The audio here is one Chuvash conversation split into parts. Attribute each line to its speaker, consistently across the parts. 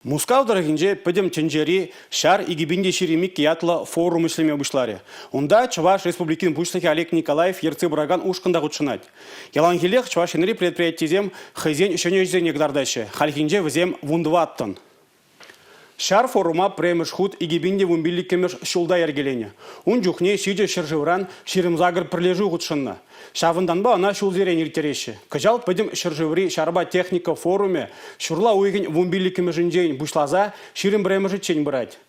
Speaker 1: Мускав тӑрӑхӗнче Пӗтӗм тӗнчери «Ҫар 2022» ятлӑ форум ӗҫлеме пуҫларӗ. Унта Чӑваш Республикин Пуҫлӑхӗ Олег Николаев ертсе пыракан ушкӑн та хутшӑнать. Яланхиллех Чӑваш Енри предприятисем хӑйсен ҫӗнӗ ӗҫӗсене кӑтартаҫҫӗ. Хальхинче вӗсем 14-ӑн. Ҫар форума пӗрремӗш хут 2015-мӗш ҫулта йӗркеленӗ. Ун чухне ҫичӗ ҫӗршывран 28 пӗрлешӳ хутшӑннӑ. Ҫавӑнтанпа ӑна ҫулсерен ирттереҫҫӗ. Кӑҫал пӗтӗм ҫӗршыври ҫарпа техника форумӗ ҫурла уйӑхӗн 15-мӗшӗнчен пуҫласа 21-мӗшӗччен пырать.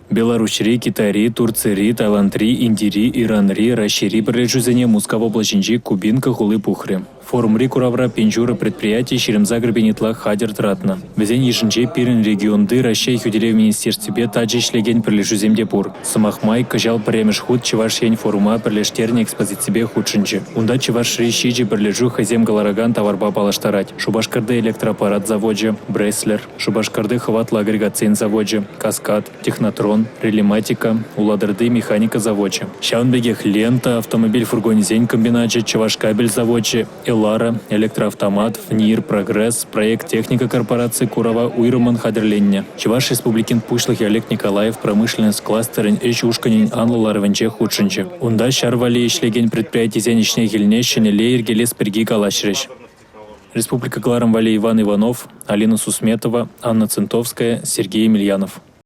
Speaker 2: Беларуҫри, Китайри, Турцири, Таиландри, Индири, Иранри, Раҫҫейри пӗрлешӳсене Мускав облаҫӗнчи Кубинка хули пухрӗ. Форумри куравра 1500 предприяти 28 пин ытла хатӗр тӑратнӑ. Вӗсен йышӗнче пирӗн регионти Раҫҫей хӳтӗлев министерствипе тачӑ ӗҫлекен пӗрлешӳсем те пур. Сӑмах май, кӑҫал пӗрремӗш хут Чӑваш Ен форума пӗрлештернӗ экспозиципе хутшӑнчӗ. Унта Чӑвашри ҫичӗ пӗрлешӳ хӑйсем кӑларакан таварпа паллаштарать. Шупашкарти электроаппарат завочӗ, Бреслер, Шупашкарти хӑватлӑ агрегатсен завочӗ, Каскад, Технотрон, Релематика, Улатӑрти механика завочӗ. Ҫавӑн пекех «Лента», автомобиль фургонӗсен комбиначӗ, Чӑвашкабель завочӗ, «Элара», «Электроавтомат», «ФНИИР Прогресс», «Проект техника корпораци» курава уйрӑммӑн хатӗрленнӗ. Чӑваш Республикин Пуҫлӑхӗ Олег Николаев промышленность кластерӗн ӗҫ ушкӑнӗн анлӑ ларӑвӗнче хутшӑнчӗ. Унта ҫар валли ӗҫлекен предприятисен ӗҫне-хӗлне ҫӗнӗлле йӗркелес пирки калаҫрӗҫ. Республика кӑларӑм валли Иван Иванов, Алина Сусметова, Анна Центовская, Сергей Емельянов.